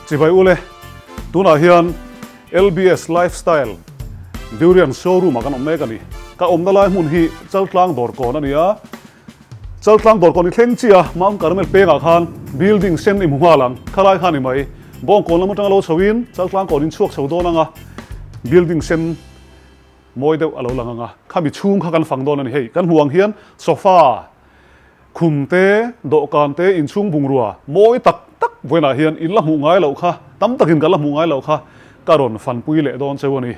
Chibai ule, tunah hian LBS Lifestyle Durian Showroom ah kan awm mek a ni. Ka awmna lai hmun hi Chaltlang Dawrkawn a ni a, Chaltlang Dawrkawn i thleng chiah a, Mount Carmel pengah khan building sen i hmu nghal ang, khalai kha a ni mai. Bawngkawn lam atanga lo chhoin Chaltlang kawn in chhuak chho dawn ang a, building sen mawi deuh a lo lang ang a, khami chhung kha kan fang dawn a ni. Hei kan hmuh ang hian sofa, khum te, dawhkan te, inchhung bungrua mawi tak tak vawiinah hian in la hmuh ngai loh kha, tam takin kan la hmuh ngai loh kha ka rawn fanpui leh dawn cheu a ni.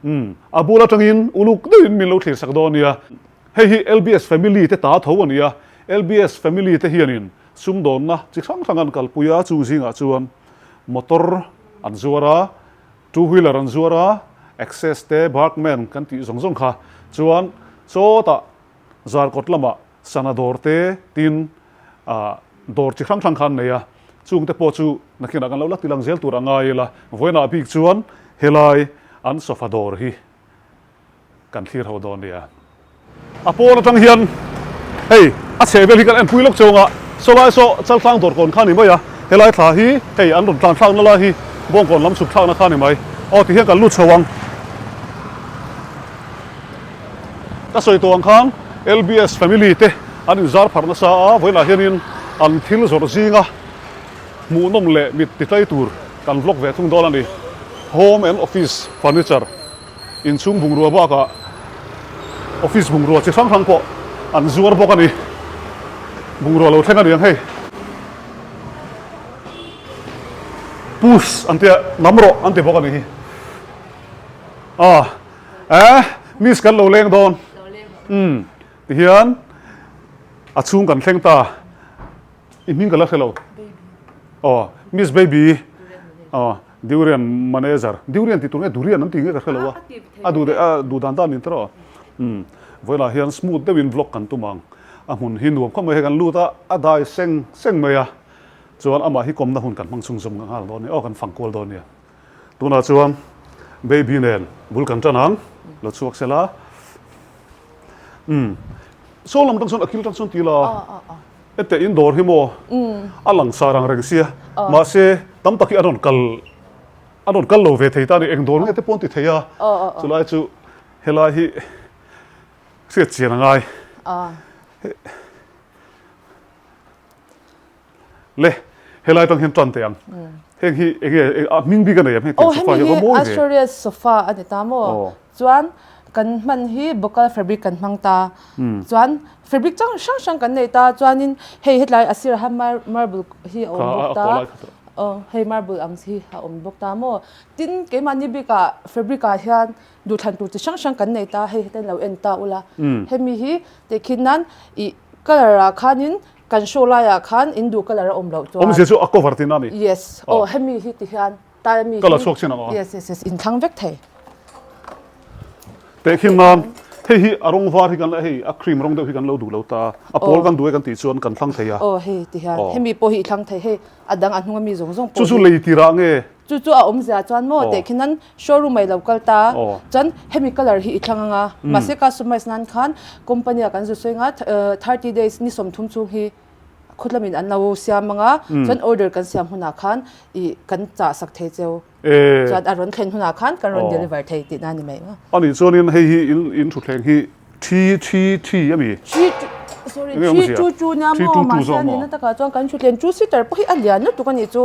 Umm, a bul atangin uluk deuhin min lo thlir sak dawn nia. Hei hi LBS family te ta tho a ni a, LBS family te hianin sumdawnna chi hrang hrang an kalpui a, chung zingah chuan motor an zuar a, two wheeler an zuar a, access te, Burgman kan tih zawng zawng kha chuan chawtah Zarkawt lamah sana dawr te tin ah dawr chi hrang hrang kha an nei a, chungte pawh chu nakinah kan lo la tilang zel tur a ngai ila, vawiinah bik chuan helai an sofa dawr hi kan thlir ho dawn nia. A pawn atang hian hei a chheh vel hi kan enpui lawk chauh ang a, sawlai saw Chaltlang dawrkawn kha a ni mai a, helai thla hi hei an rawn tlan thlakna lai hi Bawngkawn lam chhuk thlakna kha a ni mai. Aw tihian kan lut chho ang. Ka sawi tawh ang khan LBS family te an inzar pharh nasa a, vawiinah hianin an thil zawrh zinga hmuhnawm leh mit titlai tur kan vlog ve thung dawn a ni. Home and Office Furniture inchhung bungrua bakah office bungrua chi hrang hrang pawh an zuar bawk a ni. Bungrua lo thleng a ni ang hei. Push an tia nam rawh an ti bawk a ni hi. Ah. Eh, miss kan lo leng dawn. Umm, tihian a chhung kan thleng ta. I hming ka la hre lo. Aw, miss baby. Aw, durian manager. Durian tih tur nge durian an tih nge ka hre lo a. A duh leh a duh dan dan in tawh. Umm, vawilah hian smooth deuhin vlog kan tum ang. A hmun hi nuam khawp mai hei kan lut a, a dai seng seng mai a. Chuan amah hi kawmna hun kan hmang chhungzawm nghal dawn nia. Aw, kan fang kual dawn nia. Tunah chuan baby nen bul kan tan ang, lo chhuak se la. Umm, saw lam tang chuan a kil tang chuan ti la, hete in dawr hi maw a lang sar ang reng sia, mahse tam tak hi a rawn kal a rawn kal lo ve thei ta a ni, eng dawr nge te pawh an ti thei a, chulai chu helai hi hriat chian a ngai. Le, helai atang hian tan teh ang. Heng hi eng nge a hming bik a nei em heng tiang sofa hi a va mawi ve. Aw hemi hi Astoria sofa a ni ta maw? Chuan kan hman hi bocal fabric kan hmang ta. Chuan fabric chang hrang hrang kan nei ta. Chuanin hei hetlai a sirah hian marble hi a awm bawk ta. Aw hei marble ang hi a awm bawk ta maw? Tin keimahni bikah fabric ah hian duhthlan tur chi hrang hrang kan nei ta. Hei heta lo en ta ula. Hemi hi tehkhin nan ih colour ah khanin Kan show laiah khan in duh colour a awm loh chuan. Awmzia chu a cover tihna a ni. Yes, aw hemi hi ti hian tai ami hi. Colour chhuak chin ang aw. Yes, yes, yes, in thlang vek thei. Tehkhin nan hei hi a rawng var hi kan la hei a cream rawng deuh hi kan lo duh lo ta a pawl kan duh e kan tih chuan kan thlang thei a. Aw hei ti hian hemi pawh hi i thlang thei hei a dang a hnung ami zawng zawng pawh hi. Chu chu lei tirah nge? Chu chu a awmzia chuan maw tehkhin nan showroom ah i lo kal ta chuan hemi colour hi i thlang anga mahse customize nan khan company ah kan zu sawi anga 30 days ni 30 chhung hi khawtlamin an lo siam anga chuan order kan siam hunah khan i kan chah sak thei cheu chuan a rawn thlen hunah khan kan rawn deliver thei tihna a ni mai ang. Ani chuanin hei hi in in thutthleng hi Thi thi thi a mi? Thi sorry thi chu chu nia maw mahse a nihna takah chuan kan thutthleng two seater pawh hi a lian lutuk a nih chu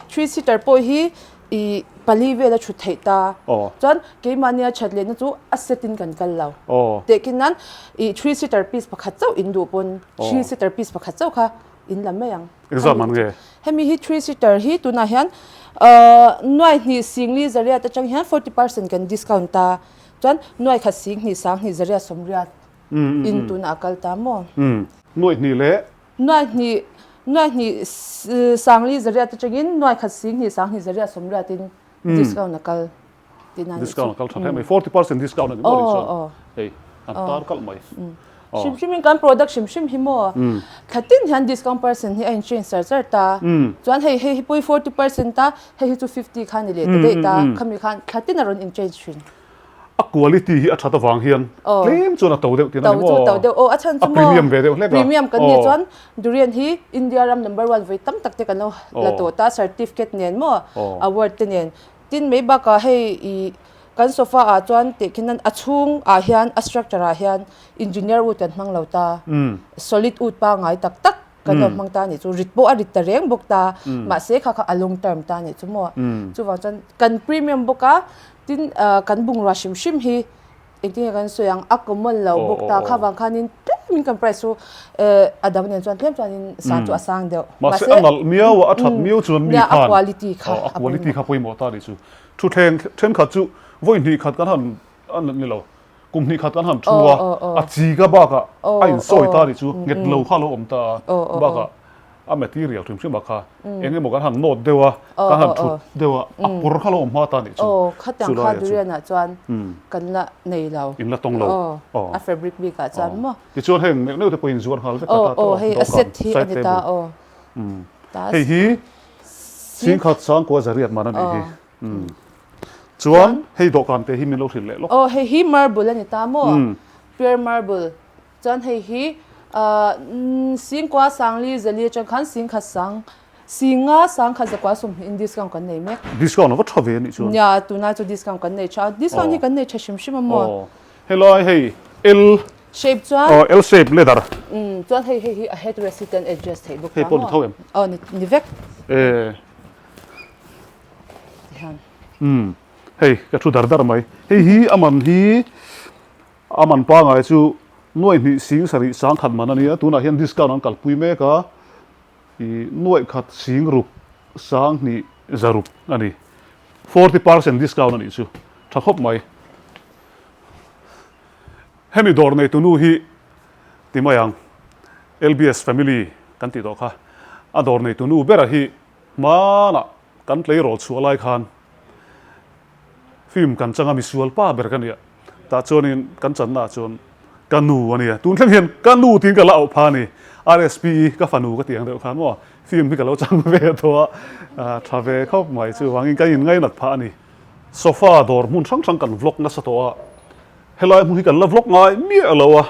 three seater pawh hi ih pali vel a thut theih ta chuan keimahnia that lehna chu a set in kan kal lo tehkhin nan ih three seater piece pakhat chauh in duh pawn three seater piece pakhat chauh kha in la mai ang. Engzat man nge? Hemi hi three seater hi tunah hian nuai hnih singli zariat atang hian 40% kan discount ta. Chuan nuai khat sing hnih sang hnih zariat sawmriat in tunah a kal ta maw? Nuai hnih leh? Nuai hnih nuai hnih sangli zariat atangin nuai khat sing hnih sang hnih zariat sawmriat in discount a kal tihna a nih chu. Discount a kal tha hle mai. 40% discount a ni maw nih chuan hei an tar kalh mai. Hrim hrim in kan product hrim hrim hi maw thla tin hian discount percent hi a in change char char ta. Chuan hei hei hi pawh hi 40% a hei hi chu 50 kha a ni leh ta daih ta. Khami khan thla tin a rawn in change thin. A quality hi a that avang hian tlem chuan a to deuh tihna ni maw? To chu to deuh aw, a chhan chu maw? A premium ve deuh hlek a. Premium kan nih chuan durian hi India ram number one vawi tam tak te kan lo la tawh ta, certificate nen maw, award te nen. Tin mai bakah hei ih kan sofa ah chuan tehkhin nan a chhung ah hian a structure ah hian engineer wood kan hmang lo ta, solid wood pangngai tak tak kan lo hmang ta a nih chu, rit pawh a rit ta reng bawk ta, mahse kha kha a long term ta a nih chu maw. Chuvang chuan kan premium bawk a, tin kan bungrua hrim hrim hi engtin nge kan sawi ang a common lo bawk ta, kha vang khanin tlemin kan price chu a dang nen chuan tlem chuanin sang chu a sang deuh. Mahse a nalh miau a, a that miau chuan mi khan a quality kha a quality kha pawimawh ta a nih chu. Thutthleng thenkhat chu vawi hnih khat kan han a ni lo. Kum hnih khat kan han thu a, a chi ka bakah a insawi ta nih chu nghet lo kha a lo awm ta a, bakah a material hrim hrim ah kha eng emaw kan han nawt deuh a, kan han thut deuh a, a pawr kha a lo awm hma ta nih chu. Aw, khatiang kha durian ah chuan kan la nei lo. In la tawng lo. Aw, a fabric bik ah chuan maw. Tichuan heng neuh neuh te pawhin zuar nghal vek a ta tawh a, dawhkan, side table. Hei hi Singkhat Sangkua Zariat man a nih hi. Chuan hei dawhkan te hi min lo hrilh leh lawk. Aw hei hi marble a ni ta maw? Pure marble. Chuan hei hi singkua sangli zali atang khan singkhat sang singa sangkhat zakua sawmhnih in discount kan nei mek. Discount a va tha ve a nih chuan. Nia tunlai chu discount kan nei tha. Discount hi kan nei tha hrim hrim a maw? Aw helai hei L shape chuan. Aw L shape leather. Chuan hei hei hi a headrest hi ten adjust theih bawk ta maw? Hei pawh ni tho em? Aw ni vek. E. Umm hei ka thu dar dar mai. Hei hi a man hi a man pangai chu nuaih hnih sing sarih sang khat man a nia tunah hian discount an kalpui mek a ih nuaih khat sing ruk sang hnih zaruk a ni 40% discount a nih chu tha khawp mai. Hemi dawr neitu nu hi ti mai ang LBS family kan tih tawh kha a dawr neitu nu bera hi Hmanah kan tleirawl chhuah lai khan film kan changa misual pa ber ka nia. Tah chuanin kan channa ah chuan ka nu a nia. Tun thleng hian ka nu tiin ka la auh pha a ni. RSPE ka fanu ka tih ang deuh khan maw film hi ka lo chang ve tawh a, tha ve khawp mai. Chuvangin kan inngainat phah a ni. Sofa dawr hmun hrang hrang kan vlog nasa tawh a, helai hmun hi kan la vlog ngai miah lo a.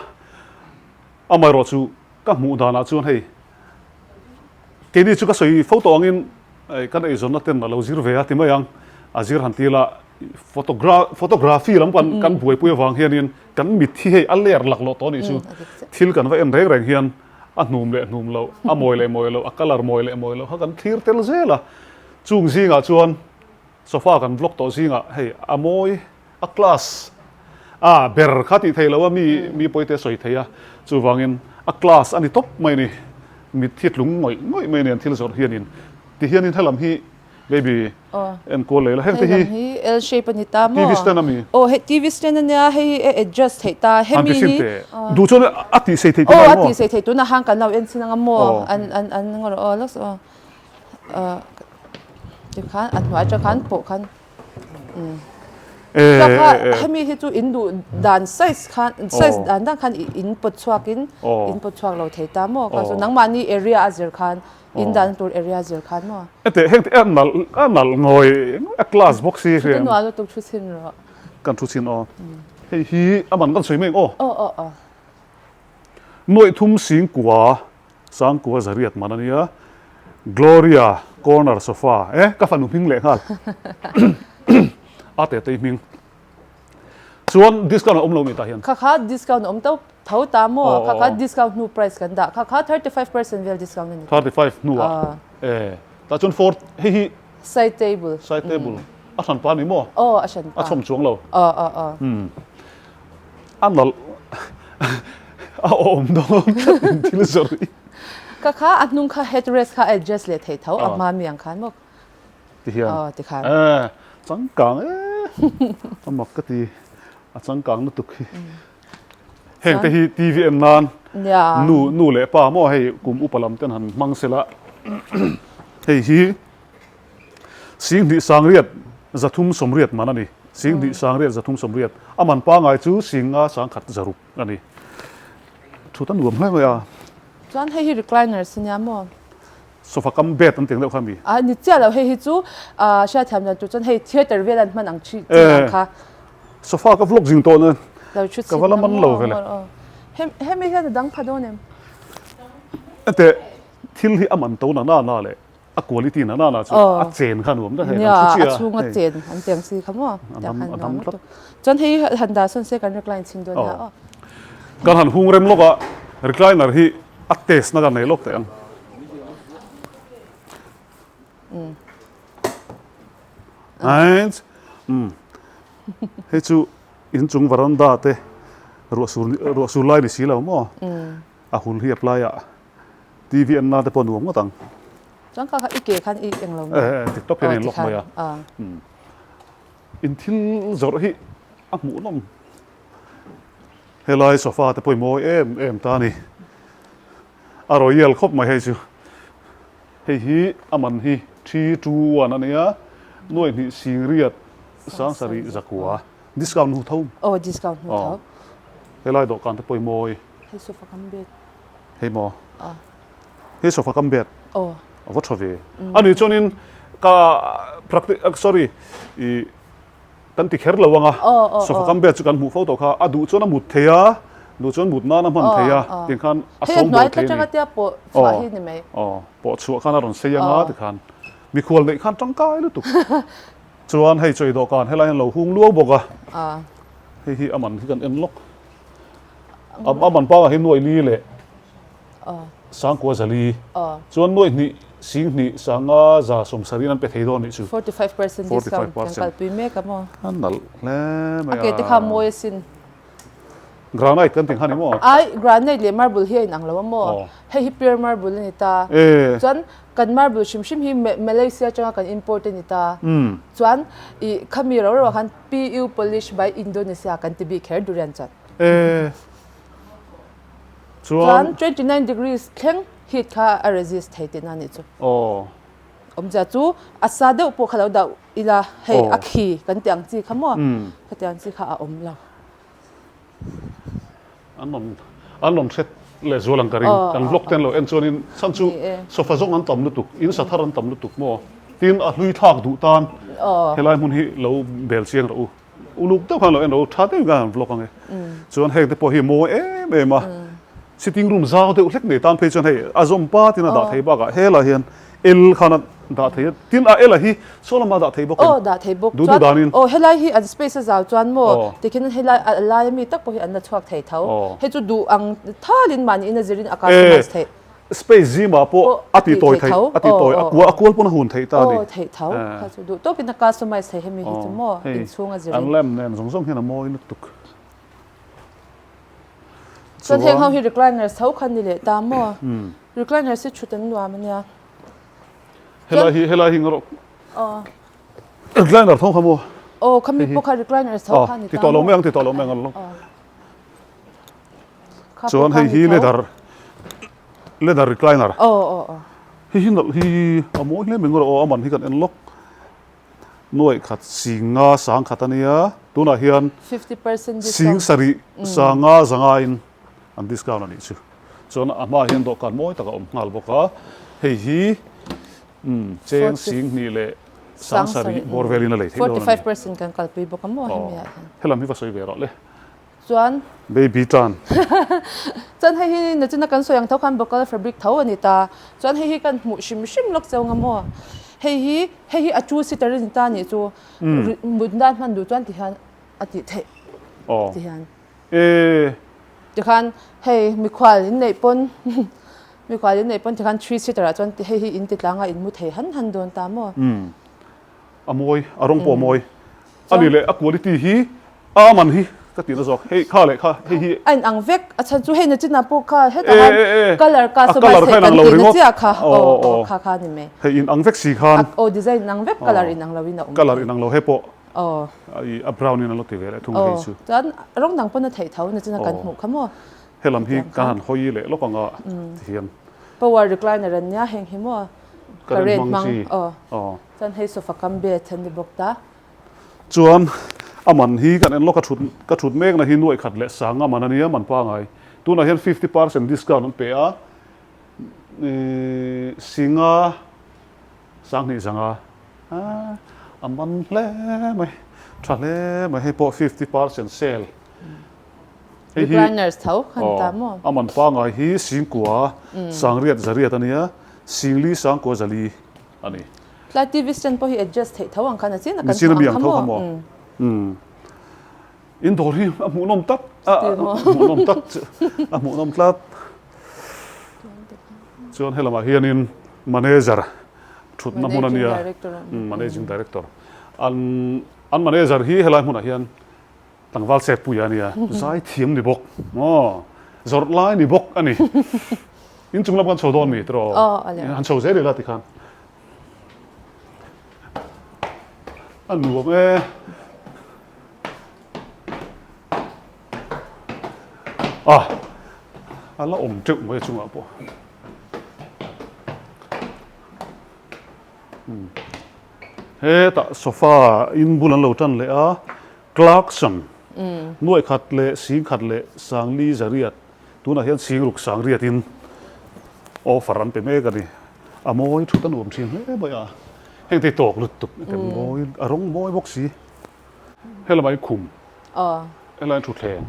Amaherawh chu ka hmuh danah chuan hei Keini chu ka sawi fo tawh angin kan eizawnna ten a lo zir ve a ti mai ang, a zir han ti la photography lam kan kan buaipui avang hianin kan mit hi hei a ler laklawh tawh a nih chu, thil kan va en reng reng hian a hnum leh hnum loh, a mawi leh mawi loh, a colour mawi leh mawi loh kha kan thlir tel zel a, chung zingah chuan sofa kan vlog tawh zingah hei a mawi. A class a ber kha tih theih loh a mi mi pawite a sawi thei a, chuvangin a class a ni tawp mai a ni. Mitthi tlung ngawih ngawih mai a ni an thil zawrh hianin. Tihianin helam hi baby enkual leh la heng te hi. Helam hi L shape a ni ta maw? TV stand a mi? Aw hei TV stand a nia hei hi a adjust theih ta hemi hi. Duh chuan a tih sei theih te mai maw? Aw a tih sei theih tunah khan kan lo en chin anga maw an an an ngaw rawh aw lawk aw tikhan a hnuai atang khan pawh khan. Bakah hemi hi chu in duh dan size khan size dan dan khan in pawt chhuak in in pawt chhuak lo thei ta maw ka chu nangmahni area a zir khan in dan tur area a zir khan maw. Hete heng te a nalh a nalh ngawi a class bawk si hian. Thu te nual lutuk thu chhin rawh. Kan thu chhin aw. Hei hi a man kan sawi mai ang aw. Aw aw aw. Nuaih thum sing kua Sangkua zariat man a nia. Gloria corner sofa e ka fanu hming leh nghal a te tei hming chuan discount a awm lo mi tah hian. Kha kha discount a awm to tho ta maw kha kha discount hnu price kan dah kha kha 35% vel discount a ni. 35 hnu ah e tah chuan four hei hi side table side table a hran pa ni maw aw a hran pa a chhawm chuang lo aw aw aw A nalh a awm dawn tlat in thil zawrh hi. Ka kha a hnung kha head rest kha a adjust leh thei tho a hma mi ang khan maw. Ti hian. Aw ti khan. Eh changkang e a mak ka ti a changkang lutuk hi. Heng te hi TV en nan nu nu leh pa maw hei kum upa lam ten han hmang sela hei hi Singhnih sangriat zathum sawmriat man a ni. Singhnih sangriat zathum sawmriat. A man pangai chu singa sangkhat zaruk a ni. Thut a nuam hle mai a. Chuan hei hi recliners a nia maw? Sofa kam bed an ti ang deuh kha mi? A ni chiah lo, hei hi chu hriatthiam dan tur chuan hei theatre vel an hman ang chi ang kha. Sofa ka vlog zing tawh nen ka va la man lo vele. Hemi hian a dang pha dawn em? Ente thil hi a man to na na na leh a quality na na na chu a chen kha nuam daih hei kan thu chiah a. Nia a chhung a chen an tiang si kha maw tiang khan nuam lutuk. Chuan hei han dah sawn se kan recline chhin dawn nia aw. Kan han hung rem lawk a recliner hi a test na kan nei lawk teh ang. Ains umm hei chu inchung veranda te ruah sur ruah sur lai ni si lo maw a hul hi apply ah TV en na te pawh nuam ngawt ang. Chuan kha kha i ke khan i eng lo maw? Eh eh tiktok hian a inlock mai a umm in thil zawrh hi a hmuh nawm helai sofa te pawh i mawi em em ta a ni a royal khawp mai hei chu. Hei hi a man hi 3, 2, 1 a nia, nuai hnih singriat sangsarih zakua. Discount hnu tho. Aw discount hnu tho. Helai dawhkan te pawh i mawi. Hei sofa kam bed. Hei maw? Hei sofa kam bed. Aw. A va tha ve. Ani chuanin ka practice sorry i Kan ti kher lo ang a, sofa kam vel chu kan hmuh fo tawh kha, a duh chuan a mut thei a, duh chuan mut nan a hman thei a, tiang khan a sawng bawl thei a ni. Aw, pawh chhuah khan a rawn sei ang a tikhan mikhual neih khan tangkai lutuk. Chuan hei chawi dawhkan helai hian lo hung luau bawk a, hei hi a man hi kan en lawk. A man pangah hi nuaih li leh Sangkua zali chuan nuaih hnih sing hnih sanga za sawmsarih an pe thei dawn nih chu. 45% discount kan kalpui mek a maw? A nalh hle mai a. A ke te kha mawi asin. Granite kan tih kha ni maw? Ai, granite leh marble hi a inang lo a maw? Hei hi pure marble a ni ta. Chuan kan marble hrim hrim hi Malaysia atanga kan import a ni ta. Chuan ih khami rau rau ah khan PU polish by Indonesia kan ti bik kher durian chuan. Chuan 29 degrees thleng heat kha a resist thei tihna a nih chu. Aw. Awmzia chu a sa deuh pawh kha lo dah ila hei a khi kan tih ang chi kha maw khatiang ang chi kha a awm lo. An rawn an rawn hret leh zual ang ka ring. Kan vlog te an lo en chuanin chhan chu sofa zawng an tam lutuk, in sa thar an tam lutuk maw. Tin a hlui thlak duh tan helai hmun hi lo bel chiang rawh u. Uluk deuh khan lo en ro tha deuh khan vlog ange. Chuan heng te pawh hi mawi em em a. Sitting room zau deuh hlek nei tan phei chuan hei a zawm pa tin a dah thei bakah helai hian L khan a dah thei a. Tin a L a hi saw lamah a dah thei bawk em? Aw dah thei bawk. Duh duh danin. Aw helai hi an space a zau chuan maw tikhin helai a lai ami tak pawh hi an la chhuak thei tho. Hei chu duh ang thalin mahni in a zirin a customize theih. Space zimah pawh a ti tawi theih, a ti tawi, a kual a kual pawn a hun theih ta a ni. Aw theih tho, kha chu duh tawkin a customize thei hemi hi chu maw inchhung a zirin. An lamp nen zawng zawng hian a mawi lutuk. Chuan heng ho hi recliners tho kha ni leh ta maw? Recliners hi thut an nuam a nia. Helai hi helai hi ngarawh. Aw. Recliner tho kha maw? Aw khami pawh kha recliners tho kha ni ta maw? Ti tawh lo mai ang ti tawh lo mai ang. Chuan hei hi leather leather recliner hei hi nalh hi a mawi hle mai ngawr aw a man hi kan en lawk nuaih khat singa sang khat a nia tunah hian sing sarih sanga zanga in an discount a nih chu chuan a hmaah hian dawhkan mawi tak a awm nghal bawk a hei hi cheng sing hnih leh sang sarih bawr velin a lei theih dawn a ni helam hi va sawi ve rawh le. Chuan. Baby tan. Chuan hei hi nachina kan sawi ang tho khan buckle fabric tho a ni ta. Chuan hei hi kan hmuh hrim hrim lawk cheu nga maw. Hei hi hei hi a two seater a ni ta nih chu. Mut nan hman duh chuan tihian a tih theih. Aw. Tihian. E. Tikhan hei mikhual in neih pawn mikhual in neih pawn tikhan three seater ah chuan hei hi in ti tlang a in mu thei han han dawn ta maw. A mawi a rawng pawh a mawi. A ni leh a quality hi a man hi ka tihna zawk hei kha leh kha hei hi. A inang vek a chhan chu hei nachinah pawh kha hetah khan colour ka sawi theih kan tihna chiah kha aw aw kha kha ni mai. Hei inang vek si khan. Aw design inang vek colour inang lo in a awm. Colour inang lo hei pawh a brown in a lo ti ve leh thung hei chu. Chuan rawng dang pawn a theih tho nachina kan hmuh kha maw. Helam hi ka han hawi leh lawk anga tihian. Power recliner an nia heng hi maw. Current hmang chi aw. Chuan hei sofa kam bed an ni bawk ta. Chuan a man hi kan en lawk a thut ka thut mek na hi nuaih khat leh sang a man a nia man pangai. Tunah hian 50% discount an pe a ih singa sanghnih zanga a man hle mai. Tha hle mai hei pawh 50% sale. Hei hi Recliners tho kha ni ta maw? A man pangai hi singkua sangriat zariat a nia, singli sangkua zali a ni. Tlai TV stand pawh hi adjust theih tho ang khan a chin a kan hmuh ang kha maw? In dawr hi a hmuhnawm tak a hmuhnawm tak chu a hmuhnawm tlat. Chuan helamah hianin manager thutna hmun a nia, managing director. An an manager hi helai hmunah hian tlangval chetpui a nia, zai thiam ni bawk maw, zawrh lai ni bawk a ni. Inchung lam kan chho dawn mi tiraw? Han chho zel ila tikhan. A nuam e. A a la awm teuh mai a chungah pawh. Hetah sofa in bul an lo tan leh a, Clarkson nuaih khat leh sing khat leh sangli zariat tunah hian sing ruk sang riatin offer an pe mek a ni. A mawi thut a nuam thin hle mai a, heng te hi tawk lutuk a mawi a rawng mawi bawk si. Helamah hi khum, helaiin thutthleng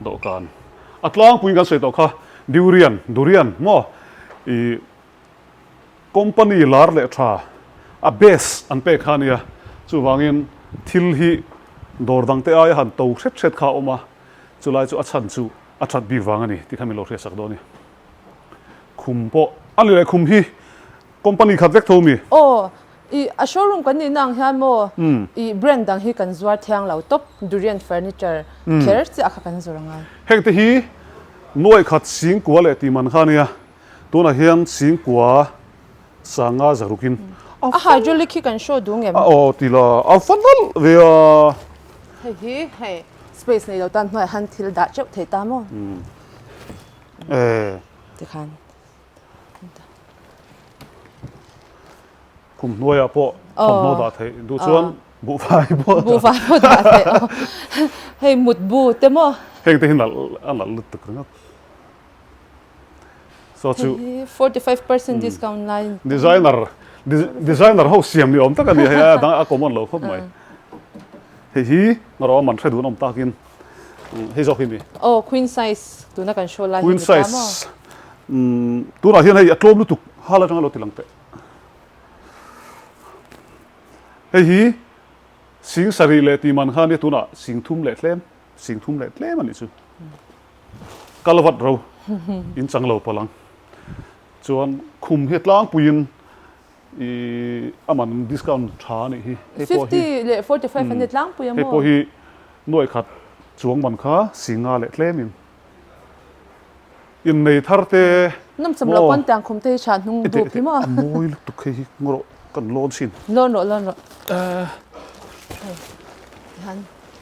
dawhkan a tlangpuiin kan sawi tawh kha durian durian maw ih company lar leh tha a base an pek kha a nia chuvangin thil hi dawr dang te aia han to hret hret kha a awm a chulai chu a chhan chu a that bik vang a ni tih kha min lo hriatsak dawn a ni. Khum pawh a ni leh khum hi company khat vek tho mi? Aw, i a showroom kan nihna ang hian maw i brand dang hi kan zuar thiang lo tawp Durian furniture kher chiah kha kan zawr angai. Heng te hi nuai khat singkua leh tih man kha ania tunah hian singkua sanga zarukin a A hydraulic hi kan show duh ngem? Aw ti la a va nalh ve a. Hei hi hei space nei lo tan hnuaiah han thil dah teuh thei ta maw? Eh. Tikhan. Khum hnuaiah pawh thawmhnaw dah theih duh chuan buhfai pawh dah. Buhfai pawh dah theih aw. Hei mutbu te maw? Heng te hi nalh a nalh lutuk ringawt. So chu. Hei hi 45% discount lai. Designer designer ho siam ni awm tak a ni hei a dang a common lo khawp mai. Hei hi ngarawh a man hre duh an awm takin. Hei zawk hi mi. Aw queen size tuna kan show lai hi ni ta maw? Queen size tunah hian hei a tlawm lutuk hal atanga lo ti lang teh. Hei hi sing sarih leh tih man kha nia tunah sing thum leh tlem sing thum leh tlem a nih chu. Kal vat ro in chang lo palh ang. Chuan khum hi tlangpuiin I a man discount tha a nih hi. Hei pawh hi. 50 leh 45 an ni tlangpui a maw? Hei pawh hi nuaih khat chuang man kha singa leh tlem in innei thar te Nawmcham lo pawn tiang khum te hi tha hnung dup hi maw? A mawi lutuk hei hi ngaw rawh kan lawn thin. Lawn rawh lawn rawh.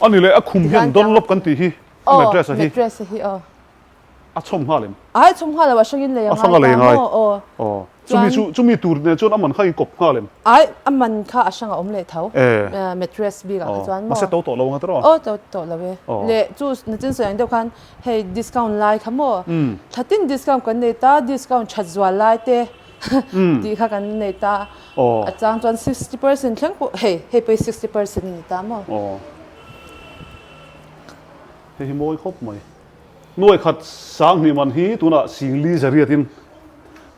A ni leh a khum hian Dunlop kan tih hi a mattress a hi. Aw mattress a hi aw. A chhawm nghal em? Ai chhawm nghal lo, a hrangin lei a ngai ta maw? Aw. Aw. Chumi chu chumi tur nen chuan a man kha in kawp nghal em? Ai, a man kha a hrang a awm leh tho. Mattress bik ah kha chuan maw? Mahse to tawh lo ang a tiraw? Aw, to tawh lo e. Leh chu nachin sawi ang deuh khan hei discount lai kha maw? Thlatin discount kan nei ta, discount that zual lai te tih kha kan nei ta. A chang chuan 60% thleng pawh hei, hei pawh hi 60% a ni ta maw? Aw. Hei hi mawi khawp mai. Nuai khat sanghnih man hi tunah singli zariatin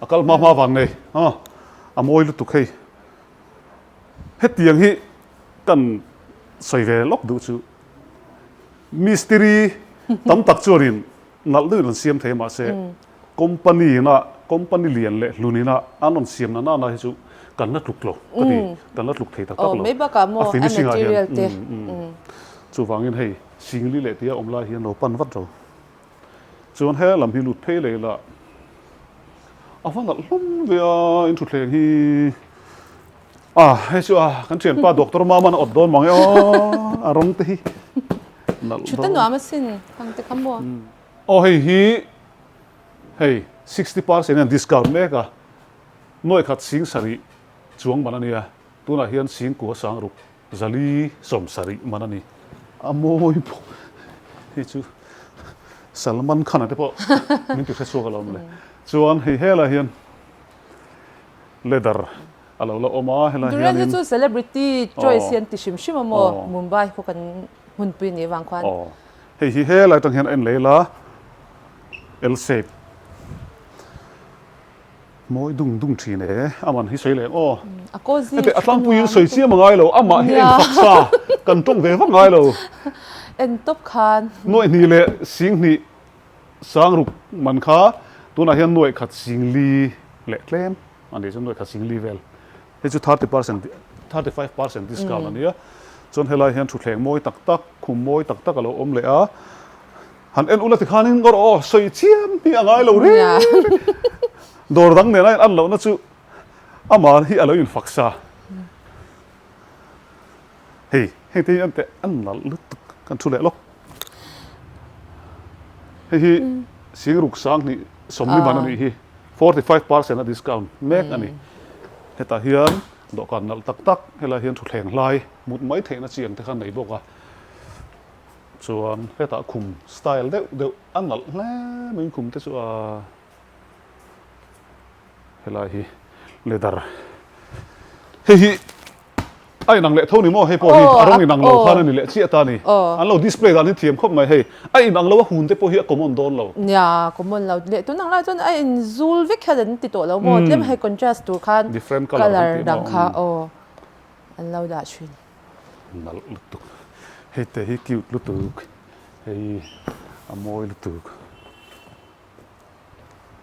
a kal hma hma vang nei a, a mawi lutuk hei. Hetiang hi kan sawi ve lawk duh chu mistiri tam tak chuanin nalh deuhin an siam thei a mahse company ina company lian leh hlun ina an rawn siam na nana hi chu kan la tluk lo ka ti, kan la tluk thei tak tak lo. A finishing ah hian chuvangin hei Singli leh tia awm lai hian lo pan vat ro. Chuan he lam hi lut phei leh ila a va nalh hlawm ve a, in thutthleng hi a hei chu a kan thianpa Doctor Maman a awt dawn mang e aw, a rawng te hi nalh dawn. Thut a nuam asin hang te kha maw. Aw hei hi hei 60% hian discount mek a, nuaih khat sing sarih chuang man a nia, tunah hian singkua sang ruk. Zali 70 man a ni. A mawi bawk. Hei chu Salman Khan-a te pawh min ti hre chhuak alawm le. Chuan hei helaiah hian leather A lo la awm a helai hianin. Durian hi chu celebrity choice hi an ti hrim hrim a maw Mumbai khu kan hmunpui ni vang khuan. Aw hei hi helai atang hian a en leh ila L shape mawi dung dung thin e a man hi sawi leh ang aw. A cozy Heti a tlangpui in sawi chiam a ngai lo amah hi a infak sa kan tawng ve vak ngai lo. En tawp khan. Nuaih hnih leh sing hnih sang ruk man kha tunah hian nuaih khat sing li leh tlem. A nih chuan nuaih khat sing li vel. Hei chu 30 percent, 35 percent discount a nia. Chuan helai hian thutthleng mawi tak tak, khum mawi tak tak a lo awm leh a. Han en ula tikhanin ngawr aw, sawi chiam hi a ngai lo reng reng. Dawr dang nena in an lohna chu amah hi a lo infak sa. Hei, heng te hi an teh an nalh lutuk kan thu leh lawk. Hei hi Singruk Sanghnih sawmli man a nih hi, 45 percent a discount mek a ni. Hetah hian dawhkan nalh tak tak, helai hian thutthleng hlai mut mai theihna chi ang te kha nei bawk a. Chuan hetah khum style deuh deuh a nalh hle mai khum te chu a. Helai hi leather hei hi a inang leh tho ni maw hei pawh hi a rawng inang lo khan a ni leh chiah ta ni an lo display dan hi thiam khawp mai hei a inang lo a hun te pawh hi a common dawn lo. Nia common lo leh tunang lai chuan a in zul vek hian an ti tawh lo maw tlem hei contrast tur khan different colour dang kha aw an lo dah thin. Nalh lutuk hei te hi cute lutuk hei a mawi lutuk.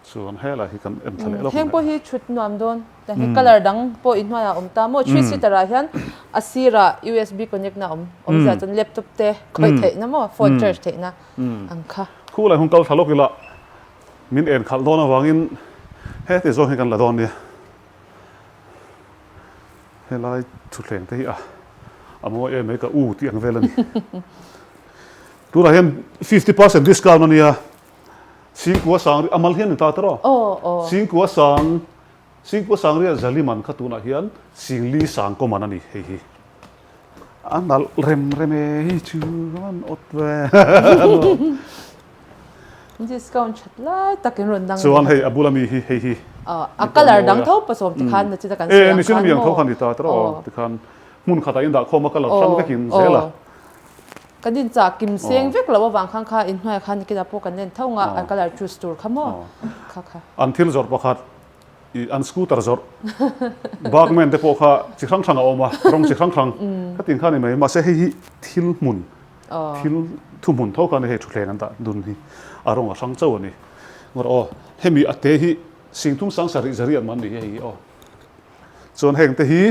Chuan helai hi kan en thla leh lawk Heng pawh hi thut nuam dawn. Tiang hi colour dang pawh inhnuaiah a awm ta maw? Three seater ah hian a sirah USB connect na a awm. Awmzia chuan laptop te khawih theihna maw? Phone charge theihna ang kha. Khulai hun kal thla lawk ila min en khalh dawn avangin heti zawng hi kan la dawn nia. Helai thutthleng te hi a a mawi em mai ka u tih ang vel a ni. Tunah hian 50 percent discount a nia. Singkua sang a mal hian ni ta tawh a. Singkua sang Singkua sang ria zali man kha tunah hian Singli sang kaw man a ni hei hi. A nalh rem rem e hei chu an awt ve. Discount that lai tak in rawn dang. Chuan hei a bula mi hi hei hi. A colour dang tho pasawm tikhan na chita kan sawi ang khan maw. E ni chin mi ang tho khan ni ta tawh a tikhan hmun khatah in dah khawm a colour hrang vekin zel a. Kan inchah kim seng vek loh avang khan kha inhnuaiah khan nikinah pawh kan en tho nga a colour choose tur kha maw kha kha. An thil zawrh pakhat ih an scooter zawrh Bagman te pawh kha chi hrang hrang a awm a rawng chi hrang hrang kha tin kha a ni mai mahse hei hi thil hmun thil thuhmun tho kha a ni hei thutthleng an dah dun hi a rawng a hrang chauh a ni ngawr aw hemi a te hi singthum sang sarih zariat man ni hi hei hi aw chuan heng te hi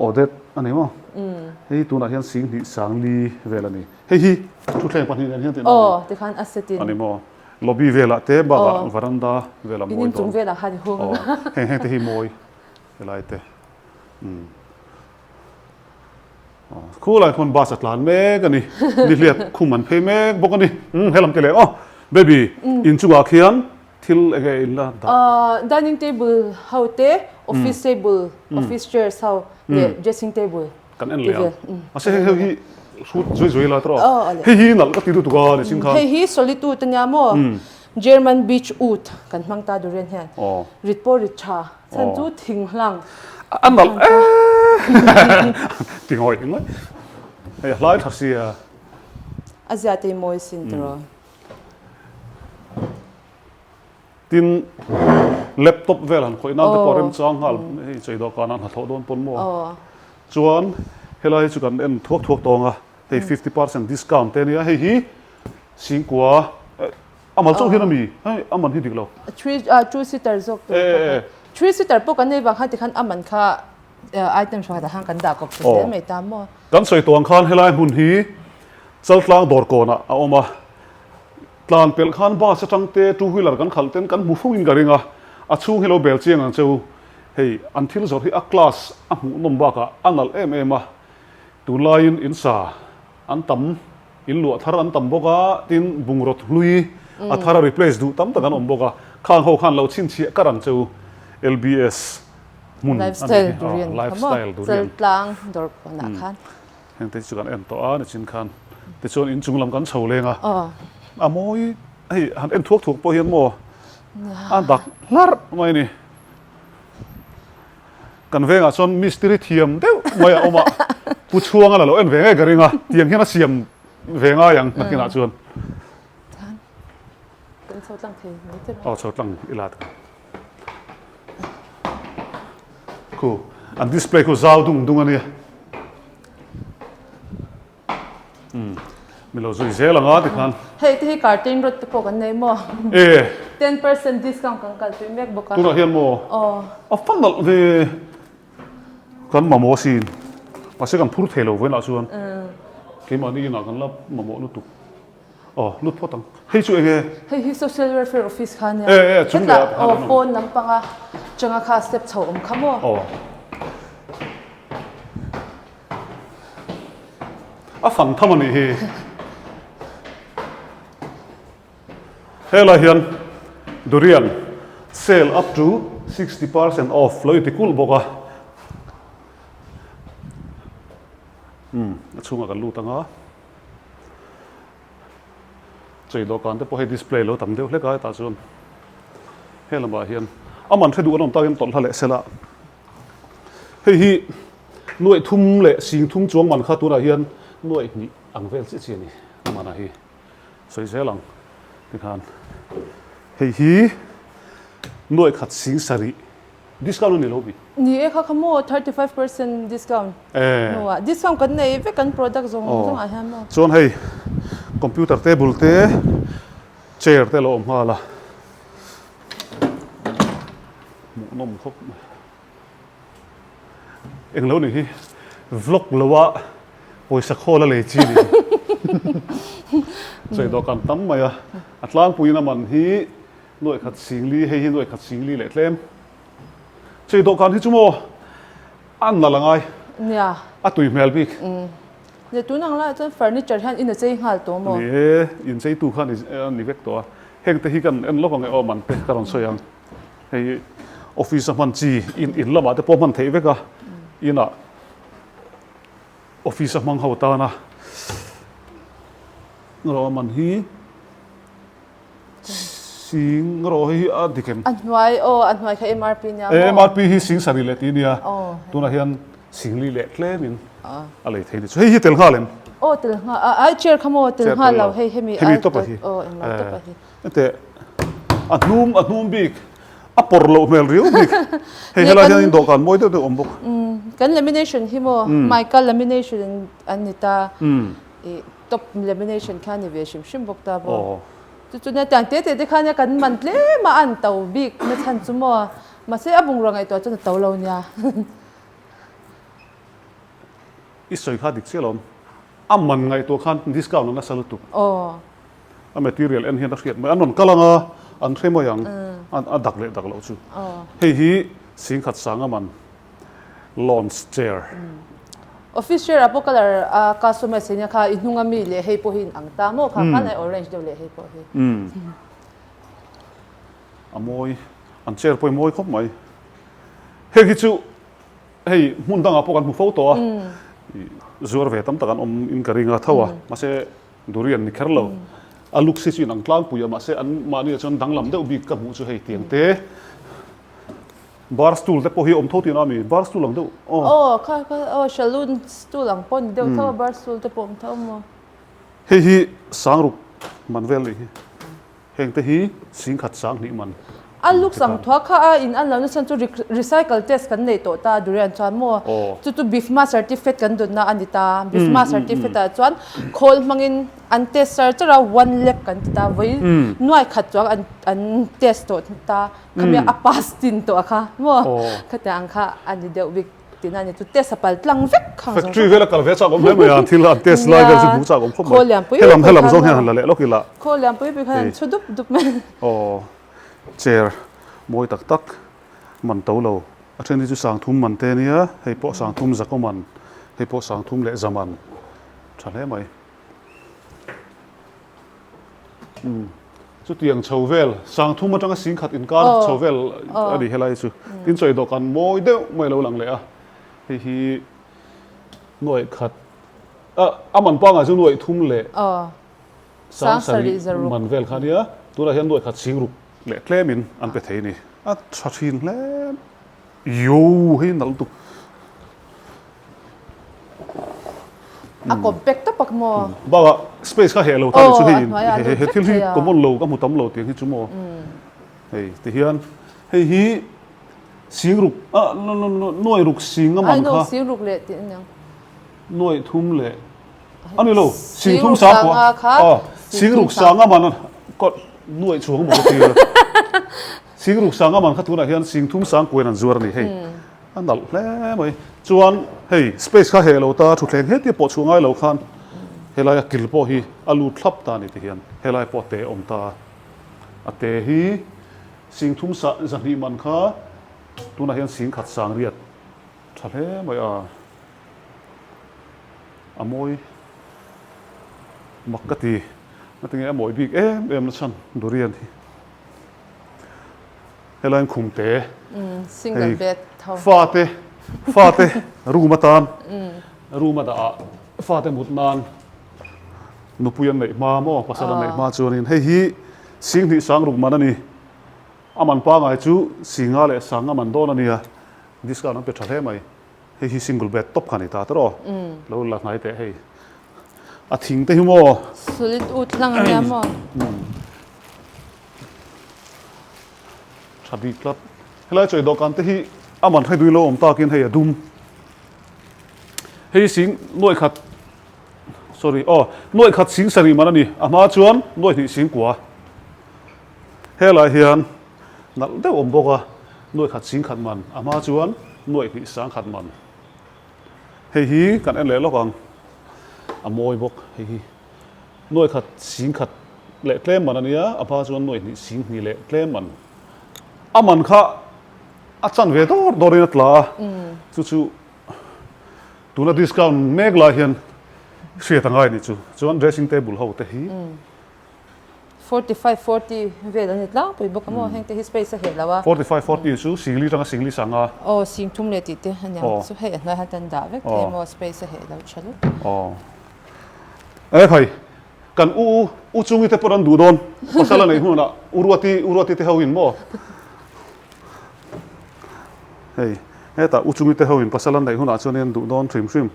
Aw det a ni maw? Hei hi tunah hian sing hnih sang li vel a ni. Hei hi thutthleng pahnih nen hian tihna a ni. Aw tikhan a set in. A ni maw? Lobby velah te bakah varanda velah mawi dawn. In inchung velah khan i hung. Aw heng heng te hi mawi helai te. Khulai khawn bus a tlan mek a ni. Nihliap khum an phei mek bawk a ni. Helam te leh aw baby inchungah khian Thil enge in la dah? Dining table ho te, office table, office chairs ho leh dressing table. Kan en leh ang. Mahse hei hi hrut zui zui la tawh a. Hei hi nalh ka ti lutuk a ni sin khan. Hei hi solitude a nia maw? German beech wood kan hmang ta durian hian. Rit pawh rit tha. Chhan chu thing hlang. A nalh eee. Ti ngawih ngawih. Hei a hlai tha sia. A zia te mawi sin tiraw. Tin, laptop vel han khawih nan te pawh remchang nghal hei chei dawhkan ah hnathawh dawn pawn maw. Chuan helai hi chu kan en thuak thuak tawng a, hei 50 percent discount te ania, hei hi Singkua a mal chauh hian a mi, hei a man hi dik lo. Three two seater zawk tur kha. Three seater pawh kan nei vang khan tikhan a man kha item pakhatah khan kan dah kawp ta zel mai ta maw. Kan sawi tawh ang khan helai hmun hi Chaltlang dawrkawnah a awm a, tlan pelh khan bus atang te two wheeler kan khalh ten kan hmu fo in ka ring a, a chhung hi lo bel chiang ang che u. Hei an thil zawrh hi a class a hmuh nawm bakah a nalh em em a, tunlaiin in sa an tam, in luah thar an tam bawk a, tin bungraw hlui a thar a replace duh tam tak an awm bawk a, khang ho khan lo chhinchhiah kar ang che u. LBS hmun a nih hi, lifestyle durian. Chaltlang dawrkawnah khan. Heng te chu kan en tawh a nichin khan tichuan inchung lam kan chho leng a, a mawi hei han en thuak thuak pawh hian maw. A dak hlarh mai a ni. Kan vengah chuan mistiri thiam deuh mai a awm a, Pu Chhuanga la lo en ve ngei ka ring a, tiang hian a siam ve ngai ang nakinah chuan. Kan chho tlang thei mai te Aw chho tlang ila ta. Khu an display khu zau dung dung a nia. Umm mi lo zui zel anga tikhan. Hei te hi curtain rod te pawh kan nei maw? E. 10% discount kan kalpui mek bawk a. Tunah hian maw? Aw. A fa nalh ve. Kan mamawh asin. Mahse kan phur thei lo vawiinah chuan. Keimahni inah kan la mamawh lutuk. Aw lut phawt ang. Hei chu enge? Hei hi Social Welfare Office kha ania. E e chung leh ah Hetah aw pawn lampanga changa kha step chho awm kha maw? Aw. A fang tham a nih hi. Helai hian durian sale up to 60% off lo inti kulh bawk a. Umm a chhungah kan lut ang a. Chei dawhkan te pawh hei display lo tam deuh hlek a hetah chuan he lamah hian a man hre duh an awm takin tawlh hla leh sela hei hi nuaih thum leh sing thum chuang man kha tunah hian nuaih hnih ang vel chiah chiah a ni a man ah hi sawi zel ang tikhan hei hi nuaih khat sing sarih Discount a ni lo mi? Ni e kha kha maw 35% discount hnuah discount kan nei vek kan product zawng zawng ah hian maw. Chuan hei computer table te chair te a lo awm nghal a hmuhnawm khawp mai. Englo nih hi vlog lo a pawisa khawl a lei chi nih hi. Chei dawhkan tam mai a a tlangpuiin a man hi Nuaih khat singli, hei hi nuaih khat singli leh tlem. Chei dawhkan hi chu maw a nalh a ngai. Nia. A tui hmel bik. Nia tun ang laiah chuan furniture hian in a chei nghal tawh maw? Ni e, in cheitu kha a ni vek tawh a. Heng te hi kan en lawk ang e aw man te ka rawn sawi ang. Hei office a hman chi in in lamah te pawh hman theih vek a. Inah office a hmang ho tana rawh man hi. Sing rawh hi a dik em? A hnuai aw a hnuai kha MRP nia maw? MRP hi sing sarih leh tih nia. Tunah hian singli leh tlemin a lei thei ni chu. Hei hi tel nghal em? Aw tel nghal a ai chair kha maw tel nghal lo hei hemi hemi top a hi. Aw englo top a hi. Hete a hnum a hnum bik a pawr loh hmel riau bik. Hei helai hian dawhkan mawi deuh deuh awm bawk. Kan lamination hi maw mica lamination an ni ta. Top lamination kha ni ve hrim hrim bawk ta maw? Chu chu nia tiang te te te kha nia kan man tlem a an to bik na chhan chu maw? Mahse a bungrua ngaihtuah chuan a to lo nia. I sawi kha dik chiah lo. A man ngaihtuah khan discount a nasa lutuk. A material en hian a hriat mai. An rawn kal ang a, an hre mai ang. A dak leh dak loh chu. Hei hi singkhat sang a man. Launch chair. Office chair ah pawh colour a customize theih nia kha i hnung ami leh hei pawh hi in ang ta maw kha khan a orange deuh leh hei pawh hi. A mawi an chair pawh hi mawi khawp mai. Heng hi chu hei hmun dangah pawh kan hmu fo tawh a zuar ve tam tak an awm in ka ring a tho a mahse durian ni kher lo a looks hi chu in ang tlangpui a mahse an mahni ah chuan danglam deuh bik ka hmuh chu hei tiang te. Bar stool te pawh hi awm tho tihna ami? Bar stool ang deuh aw. Aw kha kha aw saloon stool ang pawh ni deuh tho a bar stool te pawh awm tho maw? Hei hi sangruk man vel nih hi. Heng te hi singkhat sang hnih man. A looks ang thua kha a in an lo na chhan chu recycle test kan nei tawh ta durian chuan maw? Chu chu BIFMA certificate kan dunna a ni ta. BIFMA certificate ah chuan khawl hmangin an test char char a one lakh kan ti ta vawi nuai khat chuang an an test tawh ta. Khami a pass tin tawh a kha maw khatiang ang kha a ni deuh bik tihna a ni chu test a pal tlang vek khang zawng Factory vel a kal ve chak awm hle mai a thil an test lai vel chu hmuh chak awm khawp mai helam helam zawng hian han la leh lawk ila khaw lian pui pui khan an chhu dup dup mai aw chair mawi tak tak man to lo a then hi chu sangthum man te ania hei pawh sangthum zakaw man hei pawh sangthum leh za man tha hle mai. Chutiang chho vel, sangthum atanga singkhat inkar chho vel a ni helai chu. Tin chawi dawhkan mawi deuh mai a lo lang leh a. Hei hi nuaih khat, a man pangai chu nuaih thum leh sang sarih man vel kha a nia. Tunah hian nuaih khat singruk. leh tlemin an pe thei a ni. A tha thin hle. Yo hei nalh lutuk. A compact tawp a maw? Bakah space kha heh lo ta ni chu hei he thil hi common lo ka hmu tam lo tiang hi chu maw. Hei ti hian hei hi singruk ah nuai ruk sing a man kha. Singruk leh tih aniang. Nuai thum leh a ni lo sing thum sang kua aw singruk sang a man ka nuai chhuang maw ka ti a. Singruk sang a man kha tunah hian sing thum sang kuain an zuar a ni hei. A nalh hle mai. Chuan hei space kha heh lo ta thutthleng hetia pawh chhuah ngai lo khan helaia kil pawh hi a lut thlap ta a ni ti hian helai pawh a te awm ta a. A te hi sing thum sah zahnih man kha tunah hian sing khat sang riat tha hle mai a. A mawi mak ka ti. Ngatinge a mawi bik em em na chhan durian hi. Helaiin khum te single bed tho fate fate room atan room a dah ah fate mut nan nupui an neih hma maw pasal an neih hma chuanin hei hi singhnih sang ruk man a ni a man pangai chu singa leh sanga man dawn a nia discount an pe tha hle mai. Hei hi single bed tawp kha a ni ta tawh lo la hnai teh hei a thing te hi maw solid wood hlang a nia maw tha bik tlat helai chawi dawhkan te hi a man hre dui lo awm takin hei a dum hei sing nuai khat sorry aw nuai khat sing sarih man a ni a hma chuan nuai hnih sing kua helai hian Nalh deuh awm bawk a, nuaih khat ching khat man, a hma chuan nuaih hnih sang khat man. Hei hi kan en leh lawk ang, a mawi bawk hei hi. Nuaih khat ching khat leh tlem man a nia, a hma chuan nuaih hnih ching hnih leh tlem man. A man kha a chan ve dawr dawrin a tla a, chu chu tuna discount mek lai hian hriat a ngai a nih chu. Chuan dressing table ho te hi. 45 40 vel an ni tlangpui bawk a maw heng te hi space a heh lo a. 45 40 chu singli atanga singli sang a. Aw sing thum leh tih te a niang chu hei a hnuai hian kan dah vek thei maw space a heh lo tha lutuk. Aw e khai kan u u chungi te pawh an duh dawn pasal a neih hunah u ruati u ruati te ho in maw hei hetah u chungi te ho in pasal an neih hunah chuan an duh dawn hrim hrim.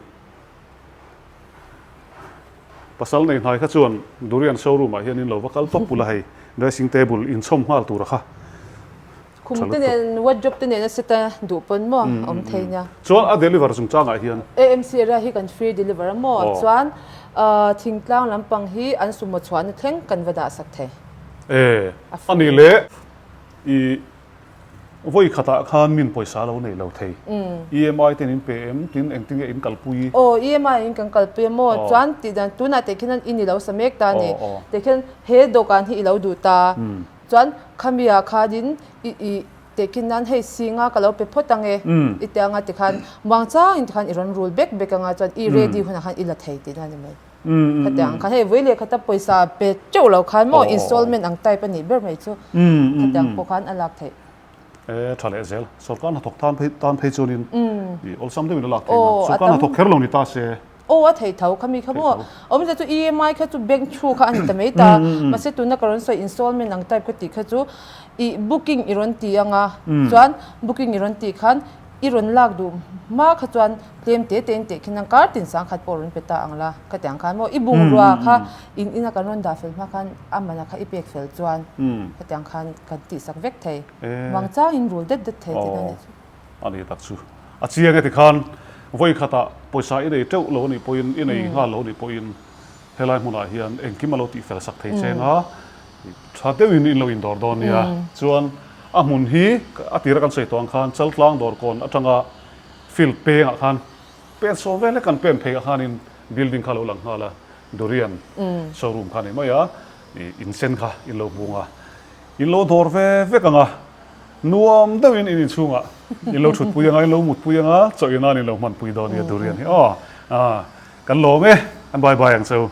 Pasal nei hnai kha chuan durian showroom ah hian in lo va kal tawp ula hei dressing table inchhawm nghal tura kha Khum te nen wardrobe te nen a set a duh pawn maw awm thei nia. Chuan a deliver chungchang ah hian. AMC area hi kan free deliver a maw chuan thingtlang lampang hi an sumo chhuahna thleng kan va dah sak thei. E a nih leh i Vawi khatah khan min pawisa lo nei lo thei. EMI ten in pe em? Tin engtin nge in kalpui? Aw, EMI in kan kalpui a maw? Chuan tih dan tunah teh khian in i lo sa mek ta a ni. Teh khian he dawhkan hi i lo duh ta. Chuan khami ah khanin i i teh khin nan hei singa ka lo pe phawt ang e. I ti anga tikhan muangchangin tikhan i rawn rul bek bek anga chuan i ready hunah khan i la thei tihna a ni mai. Khatiang ang khan hei vawi leh khata pawisa pe teuh lo khan maw installment ang type a nih ber mai chu khatiang pawh khan a lak theih. E tha leh zel sorkar hnathawk tan phei tan phei chuanin i awlsam deuhin a lak theih na sorkar hnathawk kher lo ni ta se. Aw a thei tho khami kha maw awmzia chu EMI kha chu bank through kha a ni ta mai ta mahse tuna ka rawn sawi installment ang type ka tih kha chu i booking i rawn ti anga chuan booking i rawn tih khan I rawn lak duh hma kha chuan tlem te te in teh khin ang kar tin sang khat pawh rawn pe ta ang la ka ti ang khan maw i bungrua kha in ina kan rawn dah fel hma khan a mana kha i pek fel chuan ka ti ang khan kan tih sak vek thei vang chang in rul det det thei tihna a nih chu. A ni tak chu a chiang e tikhan vawi khatah pawisa i nei teuh lo a nih pawhin i nei nghal lo a nih pawhin helai hmunah hian engkim a lo tih fel sak thei cheng a. Tha deuhin in lo indawr dawn nia. Chuan a hmun hi a tira kan sawi tawh ang khan Chaltlang dawrkawn atanga field pengah khan pen sawm vel hlek kan pen phei ah khanin building kha a lo lang nghal a, durian showroom kha a ni mai a, ih insen kha in lo hmung a, in lo dawr ve vek ang a, nuam deuhin in inchhungah in lo thutpui ang a, in lo mutpui ang a, chaw in nan in lo hmanpui dawn nia durian hi aw. Kan lawm e, kan bye bye ang cheu.